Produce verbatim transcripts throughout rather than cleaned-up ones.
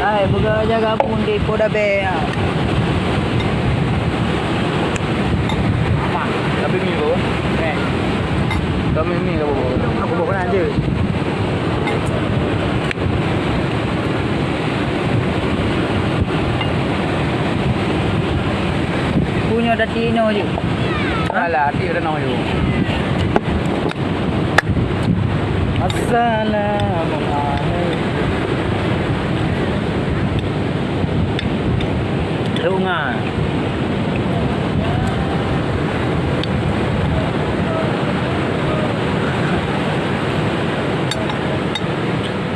Hai, peugah jaga pun di Polda Bay. Tapi mi kau. Eh. Kami mi kau. Aku bukan aja. Punya dati no je. Alah, adik dah no je. Assalamualaikum. Sungai.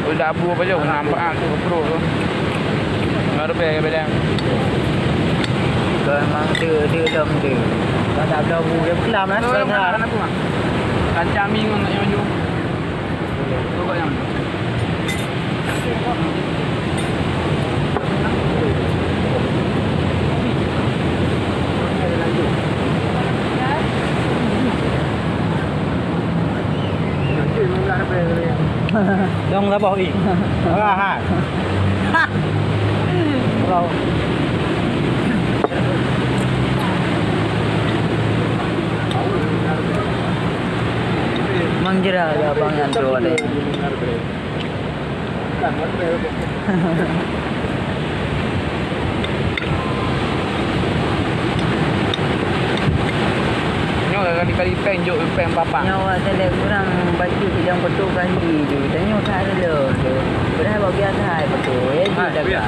Oi, dak abu apa je, nampak ah, tu pro tu. Ngarep ya, bedang. Kau memang dia, dia dom dia. Kau tak belah bu, dia kelam lah. Kau yang mana anak aku ah? Kancah mi ngon nak maju. Kau kat yang mana? Dong saboh i. Arah ha. Kalau Mang Jera ya abang yang tu ada. Nyoe kali-kali peng jok peng papa. Nyoe awak tadi kurang bacut sidang betul kan di tu. Tanya tak ada tu. Padahal bagi asal betul. Ya, Ah, dia dah.